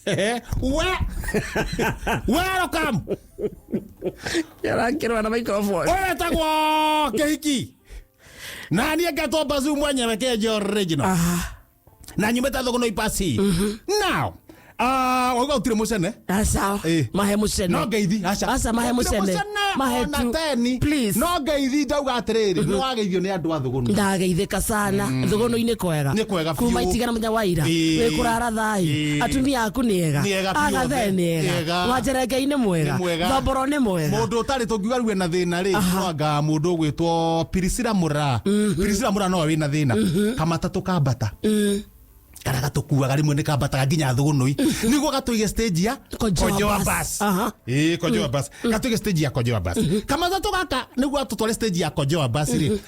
We welcome. Arakĩrũa na microphone. Ũyũ wetagwo Kĩhiki na niĩ ngetwo Bazu mwenyewe Kĩenje original. Na nyumĩte Thũgũnũ Ipasi. Now, wauga ũtirĩ mũcene. Aca. Eh. Mahe mũcene. No ngeithi, aca. Aca, mahe Gũtirĩ mũcene. Mahe ona tu. teni. Please. No ngeithi ndauga atĩrĩrĩ, nĩ wageithio nĩ andũ a Thũgũnũ. Ndageithĩka sana. Thũgũnũ-inĩ kwega. Nĩ kwega biũ. Kuma itigana mũthenya wa ira. Ĩĩ. Wĩ kũrara thayũ. Ĩĩ. Atumia aku nĩ ega. Nĩ ega biũ Agathe othe. nĩ ega. Ega. Wanjerengei nĩ mwega. Nĩ mwega. Thomboro nĩ mwega. Mũndũ ũtarĩ tũngiuga rĩu ena thĩna rĩ, no anga mũndũ ũgwĩtwo Priscilla Mũra. Priscilla Mũra nowe wĩna thĩna. Kamatatũ kambata. Karĩa gatũkuaga rĩmwe nĩ kambataga nginya Thũgũnũi. Nĩguo gatũige stage ya Konjoa Konjoa bus. bus. Aha. Ĩĩ, Konjoa bus. Gatũige stage ya Konjoa bus. Kamatatũ gaka nĩguo gatũtware stage ya Konjoa bus rĩ,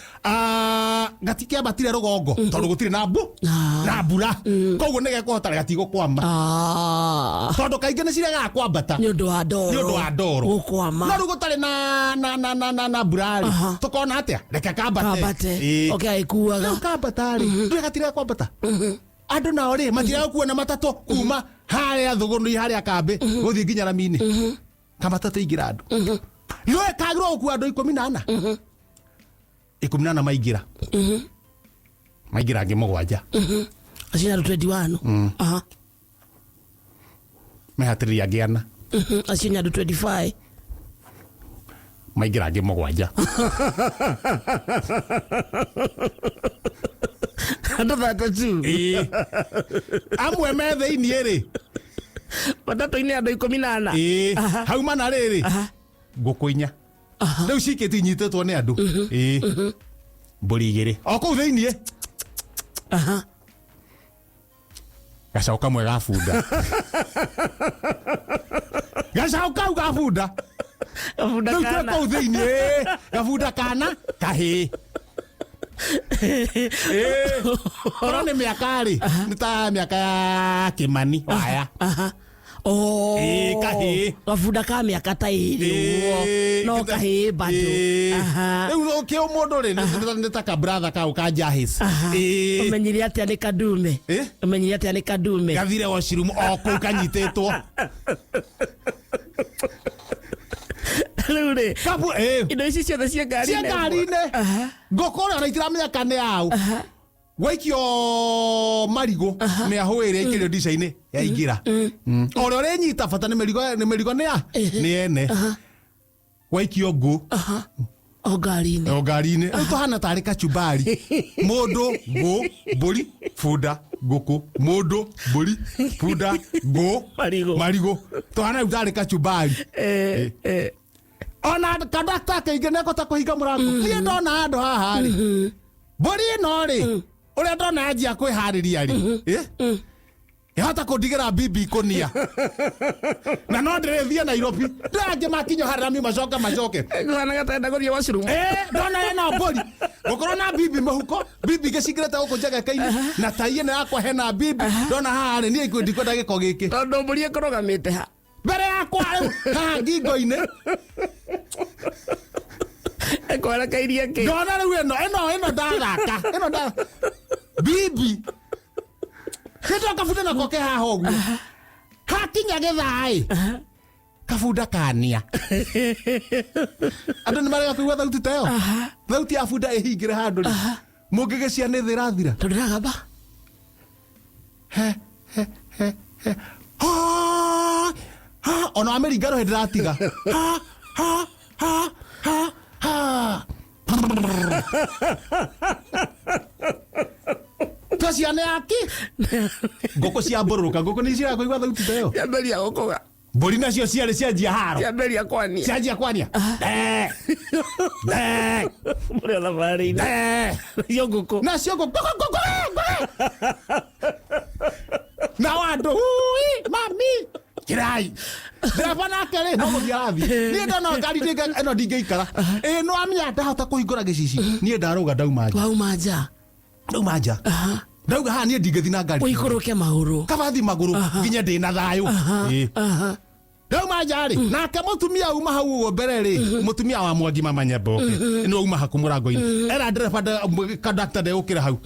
gatikĩambatire rũgongo tondũ gũtirĩ na mbu Ah. na mbura. Koguo nĩ gekũhota gatigũkwama. Tondũ kaingĩ nĩ ciregaga kwambata. Nĩ ũndũ wa ndoro. Nĩ ũndũ wa ndoro. Gũkwama. No rĩu gũtarĩ na mbura rĩ, tũkona atĩa? Reke kambate. Kambate. Ĩĩ. Oke agĩkuaga. Rĩu kambata rĩ, ndũĩ gatirega kwambata. Andũ nao rĩ, matirega gũkuo na matatũ kuma harĩa Thũgũnũi harĩa kambĩ gũthiĩ nginya rami-inĩ. Kamatatũ ingĩra andũ. Nĩũĩ kagĩrĩirwo gũkua andũ 14. 14 maingĩra. Maingĩra angĩ 7. Acio nĩ andũ 21. Mehatĩrĩria angĩ 4. Acio nĩ andũ 25. Maingĩra angĩ 7. Andũ 32. Ĩĩ. Amwe me thĩiniĩ rĩ. Matatũ-inĩ andũ 14. Ĩĩ. Hau mana rĩrĩ. Ngũkũ 4. Rĩu cikĩtie inyitĩtwo nĩ andũ. Ĩĩ. Mbũri 2. O kũu thĩiniĩ. Gacaũ kamwe ga bunda. Gacaũ kau ga bunda. Gabunda Rĩu twĩ kana. kũu thĩiniĩ. Ĩĩ. Gabunda kana kahĩĩ. Ĩĩ. Korwo nĩ mĩaka rĩ, nĩ ta mĩaka ya Kĩmani waya. Oh. Ĩĩ, kahĩĩ. Gabunda ka mĩaka ta ĩrĩ ũguo. No kahĩĩ bado. Rĩu kĩ mũndũ rĩ, nĩ ta ka brother kau ka Jahis. Ĩĩ. Ũmenyire atĩa nĩ kadume? Ĩ? Ũmenyire atĩa nĩ kadume? Gathire washroom o kũu kanyitĩtwo. Rĩu rĩ, Kabu, ĩĩ. indo ici ciothe ciĩ ngari-inĩ. Ciĩ ngari-inĩ. Ngũkũ ũrĩa ona itiramenya kana nĩ yaũ. Gwaikio marigũ mĩahũ ĩrĩa ĩikĩrio ndica-inĩ yaingĩra. O ũrĩa ũrĩnyita bata nĩ mĩrigo, nĩ mĩrigo nĩ ya nĩ ene. Gwaikio ngũ. O ngari-inĩ. O ngari-inĩ. Rĩu tũhana tarĩ kachumbari. Mũndũ, ngũ, mbũri, bunda, ngũkũ. Mũndũ, mbũri, bunda, ngũ, Marigũ. marigũ. Tũhana rĩu tarĩ kachumbari. Ona kandakta kaingĩ nĩekũhota kũhinga mũrango. Niĩ ndona handũ haha rĩ. Mbũri ĩno rĩ, ũrĩa ndona yanjia kwĩharĩria rĩ, ĩhota kũndigĩra bibi ikũnia. Na no ndĩrĩthiĩ Nairobi. Ndĩ angĩ makinya harĩa rami macoke macoke. Kũhana gatenda gũthiĩ washroom. Ndona ĩno mbũri. Gũkorwo na bibi mũhuko, bibi gĩcingĩrĩte gũkũ njegeke-inĩ, na tai ĩno yakwa hena bibi. Ndona haha rĩ, niĩ ndikwenda gĩko gĩkĩ. Tondũ mbũri ĩkũrũgamĩte ha? Mbere yakwa rĩu, haha ngingo-inĩ. Ekwerekeirie kĩ? Ndona rĩu ĩno, ĩno, ĩno ndathaka. Ĩno nda bibi. Kĩndũ kabunda nako ke haha ũguo. Hakinya gĩthaa-ĩ. Kabunda kania. Andũ nĩ marega kũigua thauti ta ĩyo. Thauti ya bunda ĩhingĩre handũ rĩ. Mũngĩgĩcia nĩ thĩ ĩrathira. Tondũ ndĩragamba. He, he, he, he. Ha, ha. Ona wamĩringa rũhĩ ndĩratiga. Ha, ha, ha, ha, ha. Twacia nĩ aki. Ngũkũ cia mbũrũrũka, ngũkũ nĩ ciraga kũigua thauti ta ĩyo. Ciambĩrĩria gũkũga. Mbũri nacio ciarĩ cianjia haro. Ciambĩrĩria kwania. Cianjia kwania. Ndee. Ndee. Mũrĩ o thabarĩ-inĩ. Ndee. Nacio ngũkũ. Nacio ngũkũ. Ngũkũ, ngũkũ, ngũkũ. Nao andũ, ui, mami. Kirai. Ndereba nake rĩ, no gũthiĩ arathiĩ. Niĩ ndona ngari ĩno ndingĩikara. Ĩĩ nĩ wamenya ndahota kũhingũra gĩcici. Niĩ ndarũga ndauma nja. Wauma nja. Ndauma nja. Ndauga haha niĩ ndingĩthiĩ na ngari. Ũikũrũke magũrũ. Kaba thiĩ magũrũ nginya ndĩ na thayũ. Ĩĩ. Ndauma nja rĩ, nake mũtumia auma hau ũguo mbere rĩ, mũtumia wa Mwangi mama Nyamboke nĩ auma haku mũrango-inĩ, era ndereba conductor ndegũkĩra hau,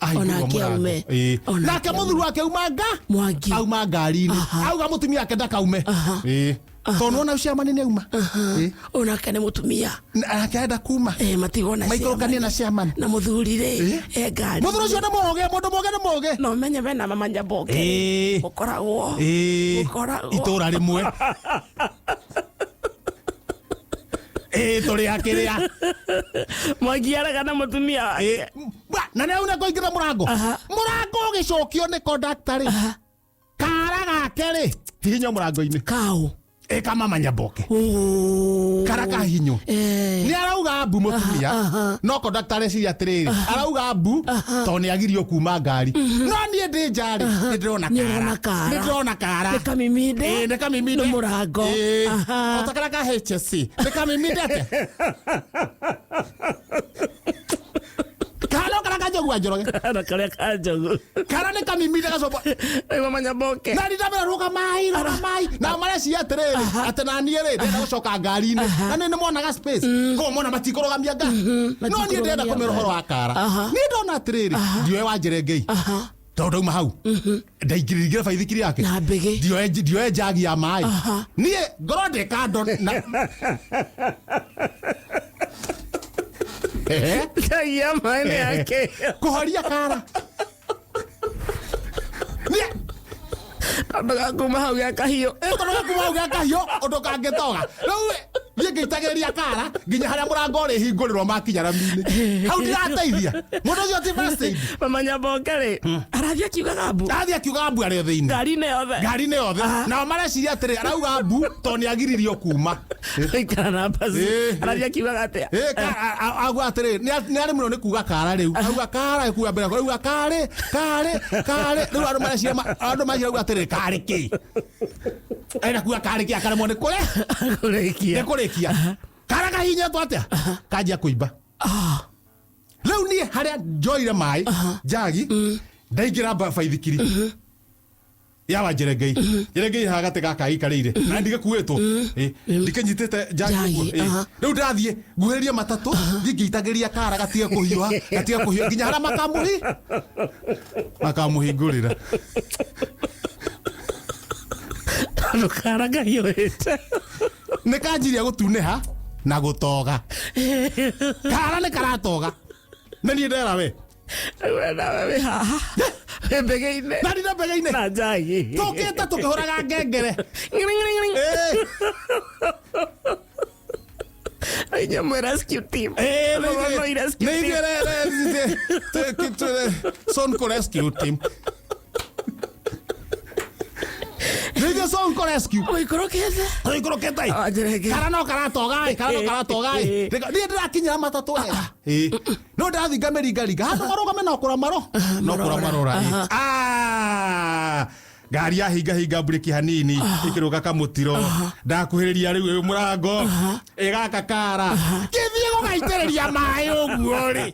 ahingũrwo Onake mũrango. aume. Ĩĩ. Onake Nake mũthuri wake auma nga Mwangi. auma ngari-inĩ, auga mũtumia wake ndakaume. Ĩĩ. Tondũ nĩwona ciamani nĩ auma. Ĩĩ. Onake nĩ mũtumia. Nake arenda kuma. Eh, matigwo na Maikũrũkanie na chairman. chairman. Na mũthuri rĩ, Ĩĩ. e ngari. Mũthuri ũcio nĩ mũũgĩ, mũndũ mũũgĩ nĩ mũũgĩ. No menye bena mama Nyaboke. Ĩĩ. Gũkoragwo. Ĩĩ. Gũkoragwo. Itũra rĩmwe. Ĩĩ, tũrĩ akĩrĩa. Mwangi arega na mũtumia wake. Na nĩ auna kũingĩra mũrango. Aha. Mũrango ũgĩcokio nĩ conductor rĩ, kara gake rĩ, hihinywo mũrango-inĩ. Kau. Ĩ, kamama Nyamboke. Oh. Kara kahihinywo. Eh. Nĩ arauga mbu mũtumia, no conductor areciria atĩrĩrĩ, arauga mbu tondũ nĩ agirio kuma ngari, no niĩ ndĩ nja rĩ, nĩ ndĩrona Nĩ ũrona kara, kara. nĩ ndĩrona kara. Nĩ kamiminde. Ĩĩ, nĩ kamiminde. Nĩ mũrango. Ĩĩ. Aha. O ta karĩa ka HSC, nĩ kamiminde atĩa? Kana no karĩa ka Njogu wa Njoroge. Na karĩa ka Njogu. Kara nĩ kamiminde gacombo. Rĩu mama Nyaboke. Na ndamera rũgamai, rũgamai. Na mareciria atĩrĩrĩ, atĩ na niĩ rĩ, ndĩrenda gũcoka ngari-inĩ, na nĩ nĩmonaga space, koguo mona matikũrũgamia ngari, no niĩ ndĩrenda kũmera ũhoro wa kara. Niĩ ndona atĩrĩrĩ, ndioe wa Njerengei tondũ ndauma hau ndaingĩrĩire baithikiri yake Na mbĩgĩ. ndioe njagi ya maĩ, niĩ ngorwo ndĩ kando na Ehe. Njagi ya maĩ nĩ yake. Kũhoria kara niĩ Tondũ gakuma hau gĩa kahiũ. Tondũ gakuma hau gĩa kahiũ ũndũ kangĩtoga, rĩu niĩ ngĩitagĩrĩria kara nginya harĩa mũrango ũrĩhingũrĩrwo makinya rami-inĩ hau, ndirateithia mũndũ ũcio ti first aid. Mama Nyaboke rĩ, arathiĩ akiugaga mbu. Athiĩ akiugaga mbu arĩ o thĩinĩ. Ngari-inĩ yothe. Ngari-inĩ yothe. Nao mareciria atĩrĩ, arauga mbu tondũ nĩ agiririo kuma. Aikara na mbaci. Ĩĩ. Arathiĩ akiugaga atĩa? Ĩ, auga atĩrĩ, nĩ arĩmĩrwo nĩ kuga kara rĩu, auga kara kuga mbere, auga karĩ karĩ karĩ, rĩu andũ mareciria andũ mareciria auga atĩrĩ, karĩ kĩ, arenda kuga karĩ kĩ, akaremwo nĩ kũrĩa Kũrĩkia. Nĩ kũrĩkia kara kahinyetwo atĩa, kanjia kũimba. Rĩu niĩ harĩa njoire maĩ njagi, ndaingĩra baithikiri ya wa Njerengei, Njerengei haha gatĩ gaka aikarĩire na ndigĩkuĩtwo. Ĩ, ndikĩnyitĩte njagi Njagi, ũguo. Ĩ, rĩu ndĩrathiĩ nguhĩrĩrie matatũ, thiĩ ngĩitagĩrĩria kara gatige kũhiũha, gatige kũhiũha nginya harĩa makamũhingũrĩra. Tondũ kara kahiũhĩte. Nĩ kanjirie gũtunĩha na gũtoga, kara nĩ karatoga na niĩ ndera we. Rĩu we nawe wĩ haha. Wĩ mbĩgĩ-inĩ. Na ndina mbege-inĩ. Na njagi. Tũkĩte tũkĩhũraga ngengere. Ngiri, ngiri, ngiri. Ĩ. Inyuĩ mwĩ rescue team. Mũrũnũi rescue Nĩ team. ithuĩ Sonko rescue team, nĩ ithuĩ Sonko rescue. Ũikũrũkĩte. Tũikũrũkĩte ĩ. Ah, Njerenge. Kara no karatoga ĩ, kara no karatoga ĩ. Niĩ ndĩrakinyĩra matatũ wega. Ĩ. No ndĩrathiĩ ngamĩringaringa handũ marũgame no kũra maro no kũra marora ĩ. Ah! Ngari yahinga hinga mburĩki hanini, ĩkĩrũga kamũtiro, ndakuhĩrĩria rĩu ĩ mũrango ĩgaka kara kĩthiĩ gũgaitĩrĩria maĩ ũguo rĩ.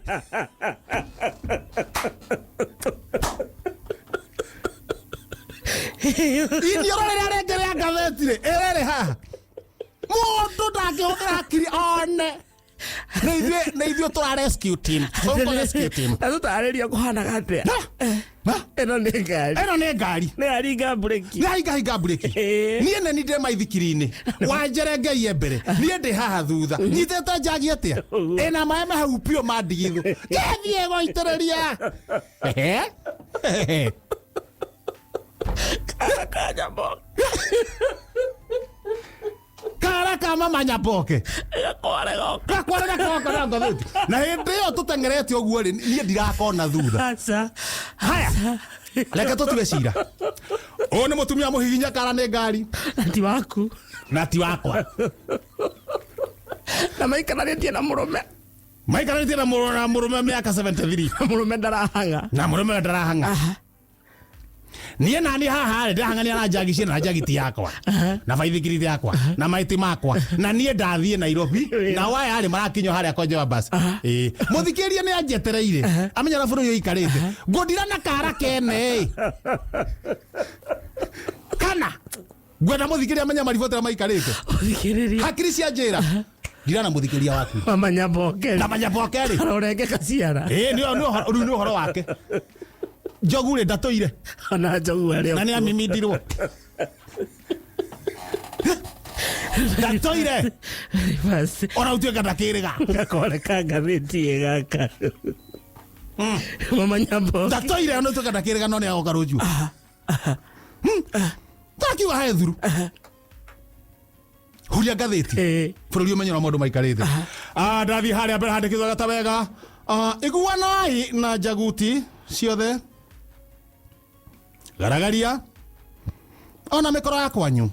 Iniũrũ rĩrĩa rĩngĩ rĩa ngathĩti rĩ, ĩrĩrĩ haha, mũndũ ndangĩhũthĩra hakiri one nĩ ithuĩ, nĩ ithuĩ tũra rescue team, Sonko rescue team. Na tũtarĩrio kũhanaga atĩa. Ha? Ha? Ĩno nĩ ngari. Ĩno nĩ ngari. Nĩ yaringa mburĩki. Nĩ hinga hinga mburĩki. Ĩĩ. Niĩ nĩ ndĩ maithikiri-inĩ, wanjerengeiye mbere, niĩ ndĩ haha thutha nyitĩte njagi atĩa ĩna maĩ mahau piũ ma ndigithũ, kĩthiĩ gũitĩrĩria. Ehe. Kara ka Nyaboke. Kara ka mama Nyaboke. Gakware goka. Gakwarĩra koko na ngathĩti, na hĩndĩ ĩyo tũteng'erete ũguo rĩ, niĩ ndirakona thutha. Aca. Haya, reke tũtue cira, ũyũ nĩ mũtumia mũhihinya kara nĩ ngari. Na ti waku. Na ti wakwa. Na maikaranĩtie na mũrũme. Maikaranĩtie na mũrũme mĩaka 73. Na mũrũme ndarahang'a. Na mũrũme ndarahang'a. Niĩ nani haha rĩ, ndĩrahang'ania na njagi ciĩ na njagi ti yakwa na baithikiri ti yakwa na maiti makwa, na niĩ ndathiĩ Nairobi na waya rĩ, marakinywo harĩa kwa Njoya bus. Ĩĩ, mũthikĩria nĩ anjetereire amenya na bũrũri ũyũ ũikarĩte ngũndira na kara kene ĩ kana Ngwenda mũthikĩria amenye mariboti ũrĩa maikarĩte. Mũthikĩrĩria. Hakiri cia njĩra ngira na mũthikĩria waku. Mama Nyaboke. Na Manyaboke rĩ. Arorenge kaciara. Ĩĩ, rĩu nĩ ũhoro wake. Njogu rĩ, ndatũire. Ona njogu arĩ Na nĩ amimindirwo. Ndatũire. Basi. Ona ũtuĩka ndakĩrĩga. Gakoreka ngathĩti ĩ gaka. Mama Nyaboke. Ndatũire ona ũtuĩka ndakĩrĩga no nĩ agoka rũciũ. Takiuga he thuru. Huria ngathĩti. Ĩĩ. Bũrũri ũmenye ũrĩa maũndũ maikarĩte. Ndathiĩ harĩa mbere handĩkĩtwo gata wega. Iguanai na njaguti ciothe. Garagaria ona mĩkoro ya kwanyu,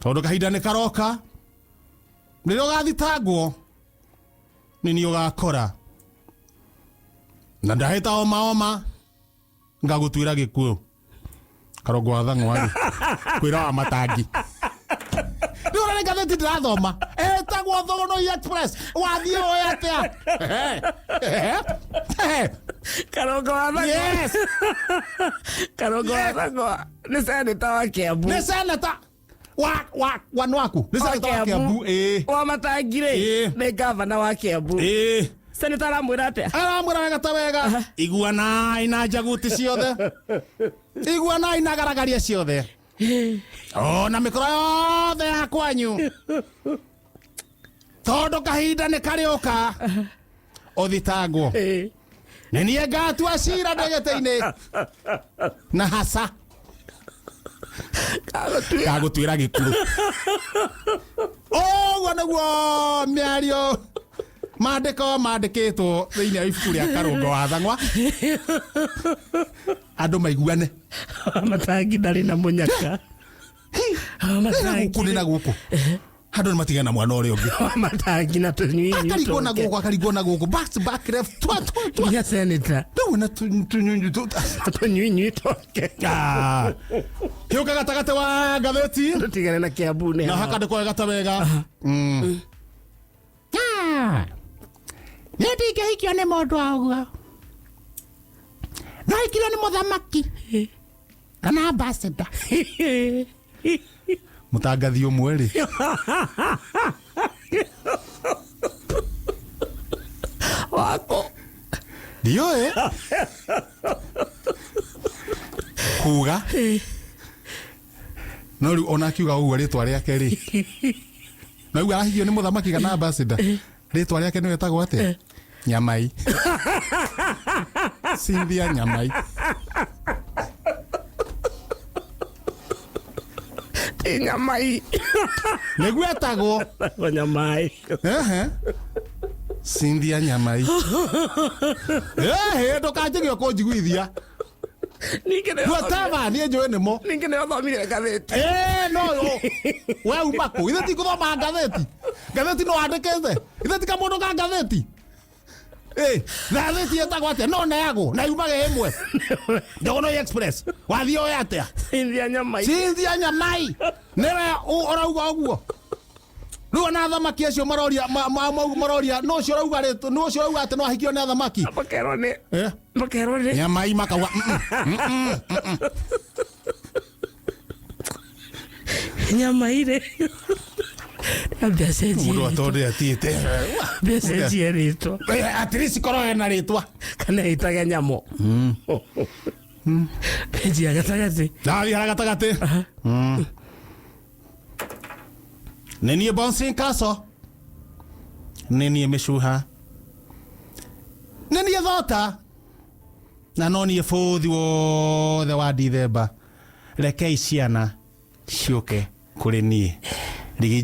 tondũ kahinda nĩ karoka rĩrĩa ũgathitangwo nĩ niĩ ũgakora na ndahĩta oma oma ngagũtuĩra gĩkuũ. Karongo wa thang'wa rĩ, kwĩra wa matangi. Rĩu ona nĩ ngathĩti ndĩrathoma ĩtagwo Thũgũnũi Express. Wathiĩ ũĩ atĩa? Karongo wa Thang'wa. Yes. Karongo wa Thang'wa nĩ seneta wa Kiambu. Nĩ seneta wa nwaku. Nĩ seneta wa Kiambu, ĩĩ. Wa matangi rĩ, Ĩĩ. nĩ gavana wa Kiambu. Ĩĩ. Seneta aramwĩra atĩa? Aramwĩra wega ta wega. Iguanai na njaguti ciothe. Iguanai na garagaria ciothe. Ona mĩkoro yothe ya kwanyu. Tondũ kahinda nĩ karĩũka ũthitangwo. Ĩĩ. Nĩ niĩ ngatua cira ndĩ gĩtĩ-inĩ na haca. Kagũtuĩra gĩkuũ. Ũguo nĩguo mĩario maandĩko mandĩkĩtwo thĩinĩ wa ibuku rĩa Karũngo wa Thang'wa. Andũ maiguane. Matangi ndarĩ na mũnyaka. Nĩ na gũkũ, nĩ na gũkũ. Andũ nĩ matigane na mwana ũrĩa ũngĩ. Matangi na tũnyuinyu. Akarigwo na gũkũ, akarigwo na gũkũ. Back to back, left, twa twa twa. Nginya seneta. Rĩu na tũnyuinyu tũ. Tũnyuinyu twake. Kĩũka gatagatĩ wa ngathĩti. Tũtigane na Kiambu nĩ Na haha. hakandĩkwo wega ta wega. Niĩ ndingĩhikio nĩ mũndũ wa ũguo. No hikirio nĩ mũthamaki kana ambassador. Mũtangathi ũmwe rĩ. Wako. Ndiũĩ. Kuga. No rĩu ona akiuga ũguo rĩtwa rĩake rĩ. Na rĩu arahikio nĩ mũthamaki kana ambassador. Rĩtwa rĩake nĩ wetagwo atĩa? Nyamai. Cynthia Nyamai. Ti Nyamai. Nĩguo etagwo. Etagwo Nyamai. Ehe. Cynthia Nyamai. Ehe, ndũkanjĩge ũkũnjiguithia. Ningĩ nĩ Whatever, niĩ njũĩ nĩmo. Ningĩ nĩ ũthomire ngathĩti. No, we uma kũ? Ithe ti gũthoma ngathĩti. Ngathĩti no wandĩkĩte. Ithe ti kamũndũ ka ngathĩti. Ngathĩti ĩtagwo atĩa? No neagwo na yumaga ĩmwe. Ndogono Express. Wathiĩ ũĩ atĩa? Cynthia Nyamai. Cynthia Nyamai. Nĩwe ũrauga ũguo. Rĩu ona athamaki acio maroria maroria no ũcio ũrauga rĩ, no ũcio ũrauga atĩ no ahikio nĩ athamaki. Makerwo nĩ. Makerwo nĩ. Nyamai makauga. Nyamai rĩ. Ambia cenjie. Mũndũ atonde atiĩte. Ambia cenjie rĩtwa. At least korwo hena rĩtwa. Kana ĩtage nyamũ. Penji ya gatagatĩ. Ndathiĩ harĩa gatagatĩ. Nĩ niĩ Bouncing Castle. Nĩ niĩ mĩcuha. Nĩ niĩ thota. Na no niĩ bũthi wothe wa Dithemba. Rekei ciana ciũke kũrĩ niĩ. Rigiji.